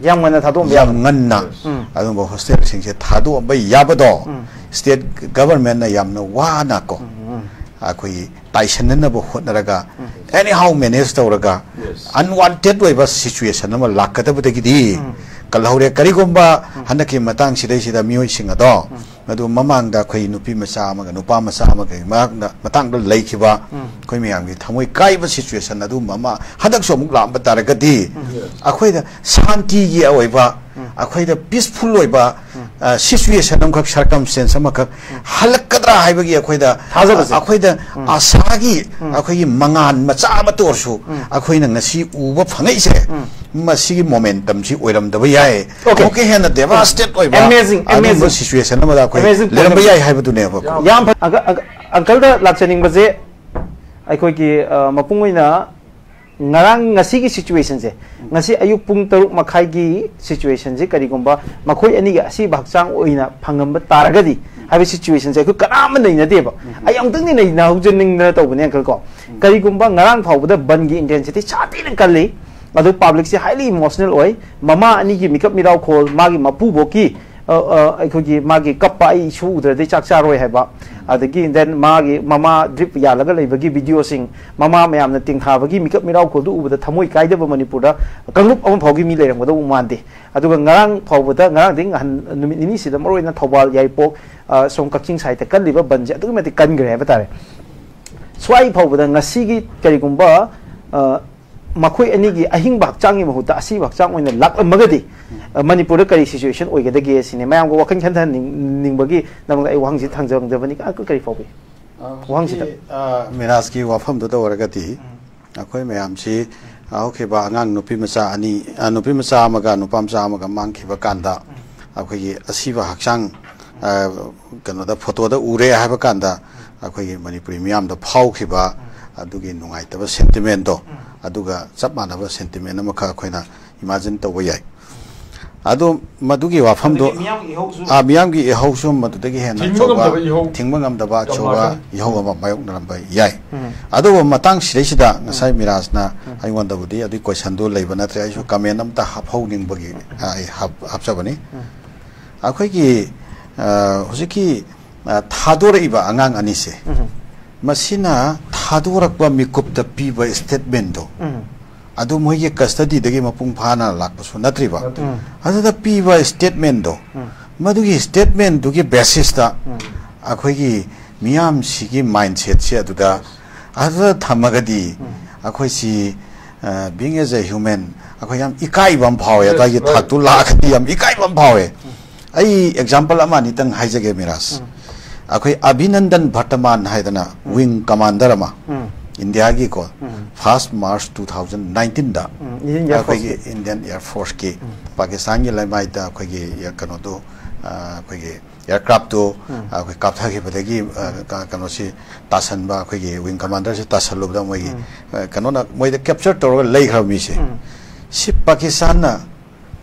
ꯌꯥꯝ ꯉꯟꯅ ꯊꯥꯗꯣꯛꯑꯝꯕ ꯌꯥꯝ ꯌꯥꯕ꯫ ꯉꯟꯅ ꯎꯝ꯫ ꯑꯗꯨꯒꯨꯝꯕ hostage ꯁꯤꯡꯁꯦ ꯊꯥꯗꯣꯛꯑꯝꯕ ꯌꯥꯕꯗꯣ ꯎꯝ꯫ State government ꯅ ꯌꯥꯝꯅ ꯋꯥꯅ ꯀꯣ, ꯎꯝ, ꯎꯝ꯫ ꯑꯩꯈꯣꯏꯒꯤ ꯇꯥꯏꯁꯟꯅꯅꯕ ꯍꯣꯠꯅꯔꯒ, ꯎꯝ꯫ Anyhow manage ꯇꯧꯔꯒ, Yes. Unwanted ꯑꯣꯏꯕ situation ꯑꯃ ꯂꯥꯛꯀꯗꯕꯗꯒꯤꯗꯤ ꯎꯝ꯫ ꯀꯜꯍꯧꯔꯦ꯫ ꯀꯔꯤꯒꯨꯝꯕ ꯎꯝ꯫ ꯍꯟꯗꯛꯀꯤ ꯃꯇꯥꯡꯁꯤꯗꯩꯁꯤꯗ ꯃꯤꯑꯣꯏꯁꯤꯡ ꯑꯗꯣ ꯎꯝ꯫ ꯃꯗꯨ ꯃꯃꯥꯡꯗ ꯑꯩꯈꯣꯏ ꯅꯨꯄꯤ ꯃꯆꯥ ꯑꯃꯒ ꯅꯨꯄꯥ ꯃꯆꯥ ꯑꯃꯒꯤ ꯃꯔꯛꯇ, ꯃꯇꯥꯡꯗ ꯂꯩꯈꯤꯕ ꯎꯝ꯫ ꯑꯩꯈꯣꯏ ꯃꯌꯥꯝꯒꯤ ꯊꯃꯣꯏ ꯀꯥꯏꯕ situation ꯑꯗꯨꯒꯨꯝꯕ ꯑꯃ ꯍꯟꯗꯛꯁꯨ ꯑꯃꯨꯛ ꯂꯥꯛꯑꯝꯕ ꯇꯥꯔꯒꯗꯤ, ꯎꯝ꯫ ꯑꯩꯈꯣꯏꯗ ꯁꯥꯟꯇꯤꯒꯤ ꯑꯣꯏꯕ, ꯎꯝ꯫ ꯑꯩꯈꯣꯏꯗ peaceful ꯑꯣꯏꯕ, ꯎꯝ꯫ ꯑ, situation ꯑꯃꯈꯛ, circumstance ꯑꯃꯈꯛ ꯎꯝ꯫ ꯍꯜꯂꯛꯀꯗ꯭ꯔꯥ ꯍꯥꯏꯕꯒꯤ ꯑꯩꯈꯣꯏꯗ, ꯊꯥꯖꯕꯁꯦ꯫ ꯑꯩꯈꯣꯏꯗ ꯎꯝ꯫ ꯑꯥꯁꯥꯒꯤ ꯎꯝ꯫ ꯑꯩꯈꯣꯏꯒꯤ ꯃꯉꯥꯜ ꯃꯆꯥ ꯑꯃꯇ ꯑꯣꯏꯔꯁꯨ ꯎꯝ꯫ ꯑꯩꯈꯣꯏꯅ ꯉꯁꯤ ꯎꯕ ꯐꯪꯉꯛꯏꯁꯦ, ꯎꯝ꯫ ꯃꯁꯤꯒꯤ momentum ꯁꯤ ꯑꯣꯏꯔꯝꯗꯕ ꯌꯥꯏ꯫ Okay. ꯑꯃꯨꯛꯀ ꯍꯦꯟꯅ devastate ꯑꯣꯏꯕ Amazing, ꯑꯗꯨꯒꯨꯝꯕ amazing꯫ Situation ꯑꯃꯗ ꯑꯩꯈꯣꯏ Amazing point ꯂꯩꯔꯝꯕ ꯑꯃ꯫ ꯌꯥꯏ ꯍꯥꯏꯕꯗꯨꯅꯦꯕꯀꯣ꯫ ꯌꯥꯝ ꯐ-, ꯑꯪꯀ-, ꯑꯪꯀ-, uncle ꯗ ꯂꯥꯛꯆꯅꯤꯡꯕꯁꯦ, ꯑꯩꯈꯣꯏꯒꯤ, ꯑ, ꯃꯄꯨꯡ ꯑꯣꯏꯅ ꯉꯔꯥꯡ, ꯉꯁꯤꯒꯤ ꯁꯤꯆꯨꯋꯦꯁꯟꯁꯦ, ꯉꯁꯤ ꯑꯌꯨꯛ ꯄꯨꯡ ꯇꯔꯨꯛ ꯃꯈꯥꯏꯒꯤ ꯁꯤꯆꯨꯋꯦꯁꯟꯁꯦ, ꯀꯔꯤꯒꯨꯝꯕ ꯃꯈꯣꯏ ꯑꯅꯤꯒꯤ ꯑꯁꯤꯕ ꯍꯛꯆꯥꯡ ꯑꯣꯏꯅ ꯐꯪꯉꯝꯕ ꯇꯥꯔꯒꯗꯤ ꯍꯥꯏꯕ ꯁꯤꯆꯨꯋꯦꯁꯟꯁꯦ ꯑꯩꯈꯣꯏ ꯀꯅꯥ ꯑꯃ ꯅꯩꯅꯗꯦꯕ꯫ ꯑꯩ ꯑꯃꯨꯛꯇꯪꯗꯤ ꯅꯩꯅꯍꯧꯖꯅꯤꯡꯗꯅ ꯇꯧꯕꯅꯦ, ꯑꯪꯀꯜ ꯀꯣ꯫ ꯀꯔꯤꯒꯨꯝꯕ ꯉꯔꯥꯡ ꯐꯥꯎꯕꯗ ꯕꯟꯒꯤ ꯏꯟꯇꯦꯟꯁꯤꯇꯤ ꯁꯥꯊꯤꯅ ꯀꯜꯂꯤ, ꯑꯗꯨ ꯄꯕ꯭ꯂꯤꯛꯁꯦ ꯍꯥꯏꯂꯤ ꯏꯃꯣꯁꯅꯦꯜ ꯑꯣꯏ꯫ ꯃꯃꯥ ꯑꯅꯤꯒꯤ ꯃꯤꯀꯞ ꯃꯤꯔꯥꯎꯈꯣꯜ, ꯃꯥꯒꯤ ꯃꯄꯨꯕꯣꯛꯀꯤ ꯑ, ꯑ, ꯑꯩꯈꯣꯏꯒꯤ ꯃꯥꯒꯤ ꯀꯞꯄ, "ꯑꯩ ꯏꯁꯨ ꯎꯗ꯭ꯔꯗꯤ ꯆꯥꯛ ꯆꯥꯔꯣꯏ" ꯍꯥꯏꯕ, ꯑꯗꯒꯤ then ꯃꯥꯒꯤ ꯃꯃꯥ ꯗ꯭ꯔꯤꯞ ꯌꯥꯜꯂꯒ ꯂꯩꯕꯒꯤ ꯚꯤꯗꯤꯑꯣꯁꯤꯡ, ꯃꯃꯥ ꯃꯌꯥꯝꯅ ꯇꯤꯡꯊꯥꯕꯒꯤ ꯃꯤꯀꯞ ꯃꯤꯔꯥꯎꯈꯣꯜꯗꯨ ꯎꯕꯗ ꯊꯃꯣꯏ ꯀꯥꯏꯗꯕ ꯃꯅꯤꯄꯨꯔꯗ ꯀꯥꯡꯂꯨꯞ ꯑꯃ ꯐꯥꯎꯒꯤ ꯃꯤ ꯂꯩꯔꯝꯒꯗꯧꯕ ꯃꯥꯟꯗꯦ꯫ ꯑꯗꯨꯒ ꯉꯔꯥꯡ ꯐꯥꯎꯕꯗ, ꯉꯔꯥꯡꯗꯤ ꯉꯍꯟ ꯅꯨꯃꯤꯠ ꯅꯤꯅꯤꯁꯤꯗ ꯃꯔꯨꯑꯣꯏꯅ ꯊꯧꯕꯥꯜ, ꯌꯥꯏꯔꯤꯄꯣꯛ, ꯑ, ꯁꯣꯝ ꯀꯛꯆꯤꯡ ꯁꯥꯏꯠꯇ ꯀꯜꯂꯤꯕ ꯕꯟꯁꯦ ꯑꯗꯨꯛꯀꯤ ꯃꯇꯤꯛ ꯀꯟꯈ꯭ꯔꯦ ꯍꯥꯏꯕ ꯇꯥꯔꯦ꯫ ꯁ꯭ꯋꯥꯏ ꯐꯥꯎꯕꯗ ꯉꯁꯤꯒꯤ ꯀꯔꯤꯒꯨꯝꯕ, ꯑ, ꯃꯈꯣꯏ ꯑꯅꯤꯒꯤ ꯑꯍꯤꯡꯕ ꯍꯛꯆꯥꯡꯒꯤ ꯃꯍꯨꯠꯇ ꯑꯁꯤꯕ ꯍꯛꯆꯥꯡ ꯑꯣꯏꯅ ꯂꯥꯛꯂꯝꯃꯒꯗꯤ, ꯑ, ꯃꯅꯤꯄꯨꯔꯗ ꯀꯔꯤ ꯁꯤꯆꯨꯋꯦꯁꯟ ꯑꯣꯏꯒꯗꯒꯦ ꯁꯤꯅꯤ꯫ ꯃꯌꯥꯝꯒ ꯋꯥꯈꯜ ꯈꯟꯊꯍꯟꯅꯤꯡꯕꯒꯤ ꯗꯃꯛꯇ ꯑꯩ ꯋꯥꯍꯪꯁꯤ ꯊꯝꯖꯕꯅꯤ꯫ ꯑ, ꯀꯔꯤ ꯐꯥꯎꯕꯤ? ꯑ, ꯋꯥꯍꯪꯁꯤꯗ꯫ ꯍꯧꯖꯤꯛꯀꯤ, ꯑ, ꯃꯤꯔꯥꯖꯀꯤ ꯋꯥꯐꯝꯗꯨꯗ ꯑꯣꯏꯔꯒꯗꯤ, ꯎꯝ꯫ ꯑꯩꯈꯣꯏ ꯃꯌꯥꯝꯁꯤ ꯍꯧꯈꯤꯕ ꯑꯉꯥꯡ ꯅꯨꯄꯤ ꯃꯆꯥ ꯑꯅꯤ, ꯑ, ꯅꯨꯄꯤ ꯃꯆꯥ ꯑꯃꯒ ꯅꯨꯄꯥ ꯃꯆꯥ ꯑꯃꯒ ꯃꯥꯡꯈꯤꯕ ꯀꯥꯟꯗ, ꯎꯝ꯫ ꯑꯩꯈꯣꯏꯒꯤ ꯑꯁꯤꯕ ꯍꯛꯆꯥꯡ, ꯑ, ꯀꯩꯅꯣꯗ, ꯐꯣꯇꯣꯗ ꯎꯔꯦ ꯍꯥꯏꯕ ꯀꯥꯟꯗ, ꯑꯩꯈꯣꯏꯒꯤ ꯃꯅꯤꯄꯨꯔꯤ ꯃꯤꯌꯥꯝꯗ ꯐꯥꯎꯈꯤꯕ ꯑꯗꯨꯒꯤ ꯅꯨꯡꯉꯥꯏꯇꯕ ꯁꯦꯟꯇꯤꯃꯦꯟꯗꯣ, ꯎꯝ꯫ ꯑꯗꯨꯒ ꯆꯞ ꯃꯥꯟꯅꯕ ꯁꯦꯟꯇꯤꯃꯦꯟ ꯑꯃꯈꯛ ꯑꯩꯈꯣꯏꯅ ꯏꯃꯥꯖꯤꯟ ꯇꯧꯕ ꯌꯥꯏ꯫ ꯑꯗꯣ ꯃꯗꯨꯒꯤ ꯋꯥꯐꯝꯗꯣ, ꯑꯗꯒꯤ ꯃꯤꯌꯥꯝꯒꯤ ꯏꯍꯧꯁꯨ, ꯑ, ꯃꯤꯌꯥꯝꯒꯤ ꯏꯍꯧꯁꯨ ꯃꯗꯨꯗꯒꯤ ꯍꯦꯟꯅ ꯊꯤꯡꯕ ꯑꯆꯧꯕ, ꯉꯝꯗꯕ ꯏꯍꯧ ꯊꯤꯡꯕ ꯉꯝꯗꯕ ꯌꯥꯝ ꯑꯆꯧꯕ ꯂꯥꯛꯀꯅꯤ꯫ ꯏꯍꯧ ꯑꯃ ꯃꯥꯌꯣꯛꯅꯔꯝꯕ ꯌꯥꯏ꯫ ꯎꯝ꯫ ꯑꯗꯨꯕꯨ ꯃꯇꯥꯡ ꯁꯤꯗꯩꯁꯤꯗ ꯉꯁꯥꯏ ꯎꯝ꯫ ꯃꯤꯔꯥꯖꯅ ꯎꯝ꯫ ꯑꯩꯉꯣꯟꯗꯕꯨꯗꯤ ꯑꯗꯨꯒꯤ ꯀꯣꯏꯁꯟꯗꯨ ꯂꯩꯕ ꯅꯠꯇ꯭ꯔꯦ, ꯑꯩꯁꯨ ꯎꯝ꯫ ꯀꯃꯦꯟ ꯑꯝꯇ ꯍꯥꯞꯍꯧꯅꯤꯡꯕꯒꯤ, ꯎꯝ꯫ ꯑ, ꯑꯩ ꯍꯥꯞ-, ꯍꯥꯞꯆꯕꯅꯤ꯫ ꯎꯝ꯫ ꯑꯩꯈꯣꯏꯒꯤ, ꯑ, ꯍꯧꯖꯤꯛꯀꯤ, ꯑ, ꯊꯥꯗꯣꯔꯛꯏꯕ ꯑꯉꯥꯡ ꯑꯅꯤꯁꯦ, ꯎꯝ꯫ ꯃꯁꯤꯅ ꯊꯥꯗꯣꯔꯛꯄ ꯃꯤꯀꯨꯞꯇ ꯄꯤꯕ ꯁ꯭ꯇꯦꯠꯃꯦꯟꯗꯣ, ꯎꯝ꯫ ꯑꯗꯨ ꯃꯣꯏꯒꯤ ꯀꯁꯇꯗꯤꯗꯒꯤ ꯃꯄꯨꯡ ꯐꯥꯅ ꯂꯥꯛꯄꯁꯨ ꯅꯠꯇ꯭ꯔꯤꯕ꯫ ꯅꯠꯇ꯭ꯔꯤ꯫ ꯎꯝ꯫ ꯑꯗꯨꯗ ꯄꯤꯕ ꯁ꯭ꯇꯦꯠꯃꯦꯟꯗꯣ, ꯎꯝ꯫ ꯃꯗꯨꯒꯤ ꯁ꯭ꯇꯦꯠꯃꯦꯟꯗꯨꯒꯤ ꯕꯦꯁꯤꯁꯇ ꯎꯝ꯫ ꯑꯩꯈꯣꯏꯒꯤ ꯃꯤꯌꯥꯝꯁꯤꯒꯤ ꯃꯥꯏꯟꯁꯦꯠꯁꯦ ꯑꯗꯨꯗ, ꯑꯗꯨꯗ ꯊꯝꯃꯒꯗꯤ ꯎꯝ꯫ ꯑꯩꯈꯣꯏꯁꯤ, ꯑ, being as a human, ꯑꯩꯈꯣꯏ ꯌꯥꯝ ꯏꯀꯥꯏꯕ ꯑꯃ ꯐꯥꯎꯋꯦ꯫ Yes, ꯑꯗꯨꯋꯥꯏꯒꯤ right. ꯊꯥꯛꯇꯨ ꯂꯥꯛꯑꯒꯗꯤ ꯌꯥꯝ ꯏꯀꯥꯏꯕ ꯑꯃ ꯐꯥꯎꯋꯦ꯫ ꯎꯝ꯫ ꯑꯩ ꯑꯦꯛꯖꯥꯝꯄꯜ ꯑꯃ ꯑꯅꯤꯇꯪ ꯍꯥꯏꯖꯒꯦ, ꯃꯤꯔꯥꯖ꯫ ꯎꯝ꯫ ꯑꯩꯈꯣꯏ ꯑꯚꯤꯅꯟꯗꯟ ꯚꯔꯇꯃꯥꯟ ꯍꯥꯏꯗꯅ ꯎꯝ꯫ ꯋꯤꯡ ꯀꯃꯥꯟꯗꯔ ꯑꯃ, ꯎꯝ꯫ ꯏꯟꯗꯤꯌꯥꯒꯤꯀꯣ, ꯎꯝ꯫ ꯐꯥꯔꯁ ꯃꯥꯔꯆ ꯇꯨ ꯊꯥꯎꯖꯟ ꯅꯥꯏꯟꯇꯤꯟꯗ ꯎꯝ, ꯏꯟꯗꯤꯌꯟ ꯑꯦꯌꯔ ꯑꯩꯈꯣꯏꯒꯤ ꯐꯣꯔꯁꯀꯤ꯫ ꯏꯟꯗꯤꯌꯟ ꯑꯦꯌꯔ ꯐꯣꯔꯁꯀꯤ ꯎꯝ꯫ ꯄꯥꯀꯤꯁꯇꯥꯟꯒꯤ ꯂꯩꯃꯥꯏꯗ ꯑꯩꯈꯣꯏꯒꯤ ꯀꯩꯅꯣꯗꯣ, ꯑ, ꯑꯩꯈꯣꯏꯒꯤ ꯑꯦꯌꯔꯀ꯭ꯔꯥꯐꯇꯨ, ꯎꯝ꯫ ꯑ, ꯑꯩꯈꯣꯏ ꯀꯥꯞꯊꯈꯤꯕꯗꯒꯤ, ꯑ, ꯎꯝ꯫ ꯀ-, ꯀꯩꯅꯣꯁꯤ ꯇꯥꯁꯟꯕ, ꯑꯩꯈꯣꯏꯒꯤ ꯋꯤꯡ ꯀꯃꯥꯟꯗꯔꯁꯤ ꯇꯥꯁꯜꯂꯨꯕꯗ ꯃꯣꯏꯒꯤ, ꯎꯝ꯫ ꯑ, ꯀꯩꯅꯣꯅ ꯃꯣꯏꯗ ꯀꯦꯞꯆꯔ ꯇꯧꯔꯒ ꯂꯩꯈ꯭ꯔꯕ ꯃꯤꯁꯦ꯫ ꯎꯝ꯫ ꯁꯤ ꯄꯥꯀꯤꯁꯇꯥꯟꯅ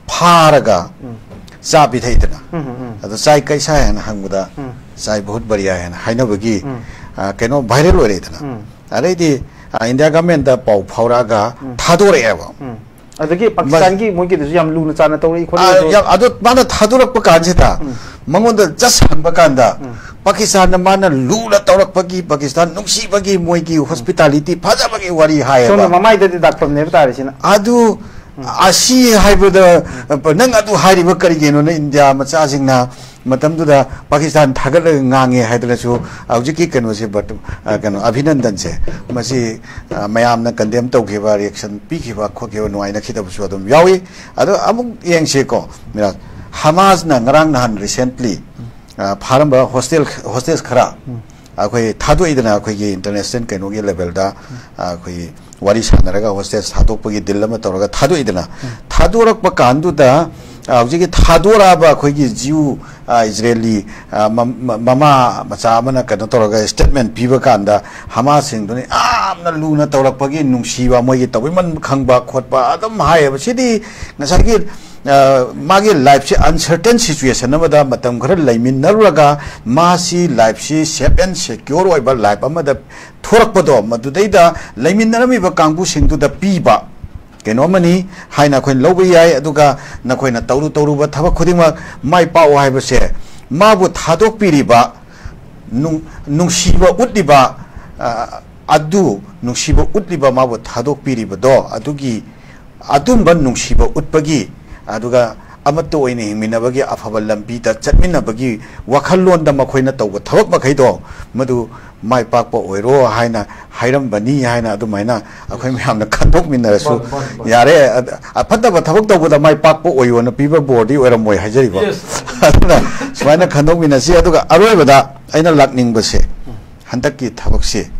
ꯐꯥꯔꯒ ꯎꯝ꯫ ꯆꯥ ꯄꯤꯊꯛꯏꯗꯅ꯫ ꯎꯝ, ꯎꯝ, ꯎꯝ꯫ ꯑꯗꯣ ꯆꯥꯏ ꯀꯩꯁꯥ ꯍꯥꯏꯅ ꯍꯪꯕꯗ, ꯎꯝ꯫ ꯆꯥꯏ ꯕꯍꯨꯠ ꯕꯔꯤꯌꯥ ꯍꯥꯏꯅ ꯍꯥꯏꯅꯕꯒꯤ, ꯎꯝ꯫ ꯑ, ꯀꯩꯅꯣ ꯚꯥꯏꯔꯦꯜ ꯑꯣꯏꯔꯛꯏꯗꯅ꯫ ꯎꯝ꯫ ꯑꯗꯩꯗꯤ, ꯑ, ꯏꯟꯗꯤꯌꯥ ꯒꯚꯔꯟꯃꯦꯟꯠꯇ ꯄꯥꯎ ꯐꯥꯎꯔꯛꯑꯒ ꯎꯝ꯫ ꯊꯥꯗꯣꯔꯛꯑꯦꯕ꯫ ꯎꯝ꯫ ꯑꯗꯒꯤ ꯃꯁ- ꯄꯥꯀꯤꯁꯇꯥꯟꯒꯤ ꯃꯣꯏꯒꯤꯗꯨꯁꯨ ꯌꯥꯝ ꯂꯨꯅ ꯆꯥꯟꯅ ꯇꯧꯔꯛꯏ ꯈꯣꯠꯂꯤ ꯑ, ꯑꯗꯨ꯫ ꯌꯥꯝ, ꯑꯗꯨ ꯃꯥꯅ ꯊꯥꯗꯣꯔꯛꯄ ꯀꯥꯟꯁꯤꯗ, ꯎꯝ꯫ ꯃꯉꯣꯟꯗ ꯖꯁ ꯍꯪꯕ ꯀꯥꯟꯗ, ꯎꯝ꯫ ꯄꯥꯀꯤꯁꯇꯥꯟꯅ ꯃꯥꯅ ꯂꯨꯅ ꯇꯧꯔꯛꯄꯒꯤ, ꯄꯥꯀꯤꯁꯇꯥꯟ ꯅꯨꯡꯁꯤꯕꯒꯤ, ꯃꯣꯏꯒꯤ ꯎꯝ꯫ ꯍꯣꯁꯄꯤꯇꯥꯂꯤꯇꯤ ꯐꯖꯕꯒꯤ ꯋꯥꯔꯤ ꯍꯥꯏꯌꯦꯕ꯫ ꯁꯣꯝꯗ ꯃꯃꯥꯏꯗꯗꯤ ꯗꯥꯛꯐꯝꯅꯦꯕ ꯇꯥꯔꯤꯁꯤꯅ꯫ ꯑꯗꯨ, ꯎꯝ꯫ ꯑꯁꯤ ꯍꯥꯏꯕꯗ, ꯎꯝ꯫ ꯅꯪ ꯑꯗꯨ ꯍꯥꯏꯔꯤꯕ ꯀꯔꯤꯒꯤꯅꯣ? ꯅꯪ ꯏꯟꯗꯤꯌꯥ ꯃꯆꯥꯁꯤꯡꯅ ꯃꯇꯝꯗꯨꯗ ꯄꯥꯀꯤꯁꯇꯥꯟ ꯊꯥꯒꯠꯂꯒ ꯉꯥꯡꯉꯦ ꯍꯥꯏꯗꯅꯁꯨ ꯍꯧꯖꯤꯛꯀꯤ ꯀꯩꯅꯣꯁꯦ, ꯕꯔꯇ-, ꯑ, ꯀꯩꯅꯣ, ꯑꯚꯤꯅꯟꯗꯟꯁꯦ, ꯃꯁꯤ, ꯑ, ꯃꯌꯥꯝꯅ ꯀꯟꯗꯦꯝ ꯇꯧꯈꯤꯕ, ꯔꯤꯌꯦꯛꯁꯟ ꯄꯤꯈꯤꯕ ꯈꯣꯠꯈꯤꯕ ꯅꯨꯡꯉꯥꯏꯅꯈꯤꯗꯕꯁꯨ ꯑꯗꯨꯝ ꯌꯥꯎꯏ꯫ ꯑꯗꯣ ꯑꯃꯨꯛ ꯌꯦꯡꯁꯤꯀꯣ, ꯃꯤꯔꯥꯖ, ꯍꯃꯥꯁꯅ ꯉꯔꯥꯡ ꯅꯍꯥꯟ ꯔꯤꯁꯦꯟꯠꯂꯤ, ꯑ, ꯐꯥꯔꯝꯕ ꯍꯣꯁꯇꯦꯜ, ꯍꯣꯁꯇꯦꯖ ꯈꯔ ꯎꯝ꯫ ꯑꯩꯈꯣꯏ ꯊꯥꯗꯣꯛꯏꯗꯅ, ꯑꯩꯈꯣꯏꯒꯤ ꯏꯟꯇꯔꯅꯦꯁꯅꯦꯜ ꯀꯩꯅꯣꯒꯤ ꯂꯦꯚꯦꯜꯗ, ꯎꯝ꯫ ꯑ, ꯑꯩꯈꯣꯏꯒꯤ ꯋꯥꯔꯤ ꯁꯥꯟꯅꯔꯒ ꯍꯣꯁꯇꯦꯖ ꯊꯥꯗꯣꯛꯄꯒꯤ ꯗꯤꯜ ꯑꯃ ꯇꯧꯔꯒ ꯊꯥꯗꯣꯛꯏꯗꯅ, ꯎꯝ꯫ ꯊꯥꯗꯣꯔꯛꯄ ꯀꯥꯟꯗꯨꯗ, ꯑ, ꯍꯧꯖꯤꯛꯀꯤ ꯊꯥꯗꯣꯔꯛꯑꯕ ꯑꯩꯈꯣꯏꯒꯤ ꯖꯤꯌꯨ, ꯑ, ꯏꯖꯔꯦꯂꯤ, ꯑ, ꯃ-, ꯃ-, ꯃꯃꯥ ꯃꯆꯥ ꯑꯃꯅ ꯀꯩꯅꯣ ꯇꯧꯔꯒ ꯁ꯭ꯇꯦꯠꯃꯦꯟꯠ ꯄꯤꯕ ꯀꯥꯟꯗ, ꯍꯃꯥꯁꯁꯤꯡꯗꯨꯅ ꯌꯥꯝꯅ ꯂꯨꯅ ꯇꯧꯔꯛꯄꯒꯤ ꯅꯨꯡꯁꯤꯕ, ꯃꯣꯏꯒꯤ ꯇꯧꯕꯤꯃꯟ ꯈꯪꯕ ꯈꯣꯠꯄ ꯑꯗꯨꯝ ꯍꯥꯏꯌꯦꯕ꯫ ꯁꯤꯗꯤ ꯉꯁꯥꯏꯒꯤ, ꯑ, ꯃꯥꯒꯤ ꯂꯥꯏꯐꯁꯦ ꯑꯟꯁꯔꯇꯦꯟ ꯁꯤꯆꯨꯋꯦꯁꯟ ꯑꯃꯗ ꯃꯇꯝ ꯈꯔ ꯂꯩꯃꯤꯟꯅꯔꯨꯔꯒ, ꯃꯥꯁꯤ ꯂꯥꯏꯐꯁꯤ ꯁꯦꯐ ꯑꯦꯟ ꯁꯦꯀ꯭ꯌꯣꯔ ꯑꯣꯏꯕ ꯂꯥꯏꯐ ꯑꯃꯗ ꯊꯣꯔꯛꯄꯗꯣ, ꯃꯗꯨꯗꯩꯗ ꯂꯩꯃꯤꯟꯅꯔꯝꯃꯤꯕ ꯀꯥꯡꯕꯨꯁꯤꯡꯗꯨꯗ ꯄꯤꯕ ꯀꯩꯅꯣ ꯑꯃꯅꯤ ꯍꯥꯏꯅ ꯑꯩꯈꯣꯏꯅ ꯂꯧꯕ ꯌꯥꯏ꯫ ꯑꯗꯨꯒ ꯅꯈꯣꯏꯅ ꯇꯧꯔꯨ ꯇꯧꯔꯨꯕ ꯊꯕꯛ ꯈꯨꯗꯤꯡꯃꯛ ꯃꯥꯏ ꯄꯥꯛꯑꯣ ꯍꯥꯏꯕꯁꯦ, ꯃꯥꯕꯨ ꯊꯥꯗꯣꯛꯄꯤꯔꯤꯕ, ꯅꯨꯡ-, ꯅꯨꯡꯁꯤꯕ ꯎꯠꯂꯤꯕ, ꯑ, ꯑꯗꯨ, ꯅꯨꯡꯁꯤꯕ ꯎꯠꯂꯤꯕ, ꯃꯥꯕꯨ ꯊꯥꯗꯣꯛꯄꯤꯔꯤꯕꯗꯣ, ꯑꯗꯨꯒꯤ ꯑꯗꯨꯝꯕ ꯅꯨꯡꯁꯤꯕ ꯎꯠꯄꯒꯤ, ꯑꯗꯨꯒ ꯑꯃꯠꯇ ꯑꯣꯏꯅ ꯍꯤꯡꯃꯤꯟꯅꯕꯒꯤ ꯑꯐꯕ ꯂꯝꯕꯤꯗ ꯆꯠꯃꯤꯟꯅꯕꯒꯤ ꯋꯥꯈꯜꯂꯣꯟꯗ ꯃꯈꯣꯏꯅ ꯇꯧꯕ ꯊꯕꯛ ꯃꯈꯩꯗꯣ, ꯃꯗꯨ ꯃꯥꯏ ꯄꯥꯛꯄ ꯑꯣꯏꯔꯣ ꯍꯥꯏꯅ ꯍꯥꯏꯔꯝꯕꯅꯤ ꯍꯥꯏꯅ ꯑꯗꯨꯃꯥꯏꯅ ꯑꯩꯈꯣꯏ ꯃꯌꯥꯝꯅ ꯈꯟꯗꯣꯛꯃꯤꯟꯅꯔꯁꯨ ꯃꯥꯅꯤ, ꯃꯥꯅꯤ, ꯃꯥꯅꯤ꯫ ꯌꯥꯔꯦ꯫ ꯑ-, ꯑ-, ꯐꯠꯇꯕ ꯊꯕꯛ ꯇꯧꯕꯗ ꯃꯥꯏ ꯄꯥꯛꯄ ꯑꯣꯏꯌꯣꯅ ꯄꯤꯕ ꯕꯣꯔꯗꯤ ꯑꯣꯏꯔꯝꯃꯣꯏ ꯍꯥꯏꯖꯔꯤꯕ꯫ Yes. ꯑꯗꯨꯅ ꯁꯨꯃꯥꯏꯅ ꯈꯟꯗꯣꯛꯃꯤꯟꯅꯁꯤ꯫ ꯑꯗꯨꯒ ꯑꯔꯣꯏꯕꯗ ꯑꯩꯅ ꯂꯥꯛꯅꯤꯡꯕꯁꯦ, ꯍꯟꯗꯛꯀꯤ ꯊꯕꯛꯁꯦ,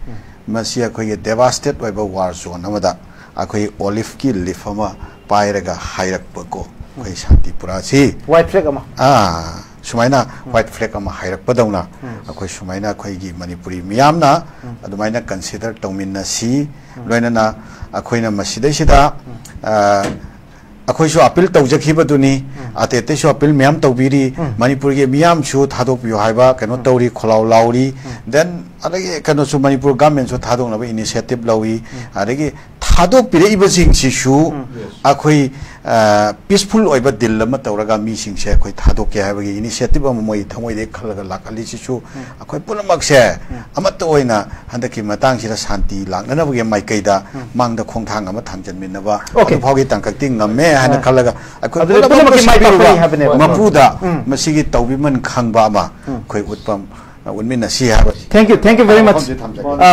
ꯃꯁꯤ ꯑꯩꯈꯣꯏꯒꯤ ꯗꯦꯚꯥꯁꯇꯦꯠ ꯑꯣꯏꯕ ꯋꯥꯔ ꯖꯣꯟ ꯑꯃꯗ ꯑꯩꯈꯣꯏ ꯑꯣꯂꯤꯐꯀꯤ ꯂꯤꯐ ꯑꯃ ꯄꯥꯏꯔꯒ ꯍꯥꯏꯔꯛꯄꯀꯣ, ꯑꯩꯈꯣꯏ ꯁꯥꯟꯇꯤꯄꯨꯔꯥꯁꯤ꯫ ꯋꯥꯏꯠ ꯐ꯭ꯂꯦꯒ ꯑꯃ꯫ ꯑꯥ, ꯁꯨꯃꯥꯏꯅ ꯋꯥꯏꯠ ꯐ꯭ꯂꯦꯛ ꯑꯃ ꯍꯥꯏꯔꯛꯄꯗꯧꯅ ꯑꯩꯈꯣꯏ ꯁꯨꯃꯥꯏꯅ ꯑꯩꯈꯣꯏꯒꯤ ꯃꯅꯤꯄꯨꯔꯤ ꯃꯤꯌꯥꯝꯅ ꯑꯗꯨꯃꯥꯏꯅ ꯀꯟꯁꯤꯗꯔ ꯇꯧꯃꯤꯟꯅꯁꯤ꯫ ꯂꯣꯏꯅꯅ ꯑꯩꯈꯣꯏꯅ ꯃꯁꯤꯗꯩꯁꯤꯗ ꯑ, ꯑꯩꯈꯣꯏꯁꯨ ꯑꯄꯤꯜ ꯇꯧꯖꯈꯤꯕꯗꯨꯅꯤ꯫ ꯑꯇꯩ ꯑꯇꯩꯁꯨ ꯑꯄꯤꯜ ꯃꯌꯥꯝ ꯇꯧꯕꯤꯔꯤ꯫ ꯃꯅꯤꯄꯨꯔꯒꯤ ꯃꯤꯌꯥꯝꯁꯨ ꯊꯥꯗꯣꯛꯄꯤꯌꯨ ꯍꯥꯏꯕ ꯀꯩꯅꯣ ꯇꯧꯔꯤ, ꯈꯣꯜꯂꯥꯎ ꯂꯥꯎꯔꯤ꯫ ꯗꯦꯟ ꯑꯗꯒꯤ ꯀꯩꯅꯣꯁꯨ ꯃꯅꯤꯄꯨꯔ ꯒꯃꯦꯟꯁꯨ ꯊꯥꯗꯣꯛꯅꯕ ꯏꯅꯤꯁꯤꯌꯦꯇꯤꯚ ꯂꯧꯏ꯫ ꯑꯗꯒꯤ ꯊꯥꯗꯣꯛꯄꯤꯔꯛꯏꯕꯁꯤꯡꯁꯤꯁꯨ ꯑꯩꯈꯣꯏ ꯄꯤꯁꯐꯨꯜ ꯑꯣꯏꯕ ꯗꯤꯜ ꯑꯃ ꯇꯧꯔꯒ ꯃꯤꯁꯤꯡꯁꯦ ꯑꯩꯈꯣꯏ ꯊꯥꯗꯣꯛꯀꯦ ꯍꯥꯏꯕꯒꯤ ꯏꯅꯤꯁꯤꯌꯦꯇꯤꯚ ꯑꯃ ꯃꯣꯏ ꯊꯃꯣꯏꯗꯒꯤ ꯈꯜꯂꯒ ꯂꯥꯛꯍꯜꯂꯤꯁꯤꯁꯨ ꯑꯩꯈꯣꯏ ꯄꯨꯝꯅꯃꯛꯁꯦ ꯑꯃꯠꯇ ꯑꯣꯏꯅ ꯍꯟꯗꯛꯀꯤ ꯃꯇꯥꯡꯁꯤꯗ ꯁꯥꯟꯇꯤ ꯂꯥꯛꯅꯅꯕꯒꯤ ꯃꯥꯏꯀꯩꯗ ꯃꯥꯡꯗ ꯈꯣꯡꯊꯥꯡ ꯑꯃ ꯊꯥꯡꯖꯟꯃꯤꯟꯅꯕ, Okay. ꯑꯗꯨ ꯐꯥꯎꯒꯤ ꯇꯥꯡꯀꯛꯇꯤ ꯉꯝꯃꯦ ꯍꯥꯏꯅ ꯑ, ꯈꯜꯂꯒ ꯑꯩꯈꯣꯏ ꯑꯗꯨꯗꯤ ꯄꯨꯝꯅꯃꯛ ꯄꯨꯝꯅꯃꯛꯀꯤ ꯃꯥꯏ ꯁꯤꯟꯕꯤꯔꯨꯕ ꯄꯥꯛꯄꯅꯤ ꯍꯥꯏꯕꯅꯦꯕ꯫ ꯃꯄꯨꯗ ꯎꯝ꯫ ꯃꯁꯤꯒꯤ ꯇꯧꯕꯤꯃꯟ ꯈꯪꯕ ꯑꯃ ꯑꯩꯈꯣꯏ ꯎꯠꯄ, ꯎꯠꯃꯤꯟꯅꯁꯤ ꯍꯥꯏꯕ꯫ Thank you, thank you very much. ꯋꯥꯐꯝꯁꯤ ꯊꯝꯖꯒꯦ꯫ ꯑ,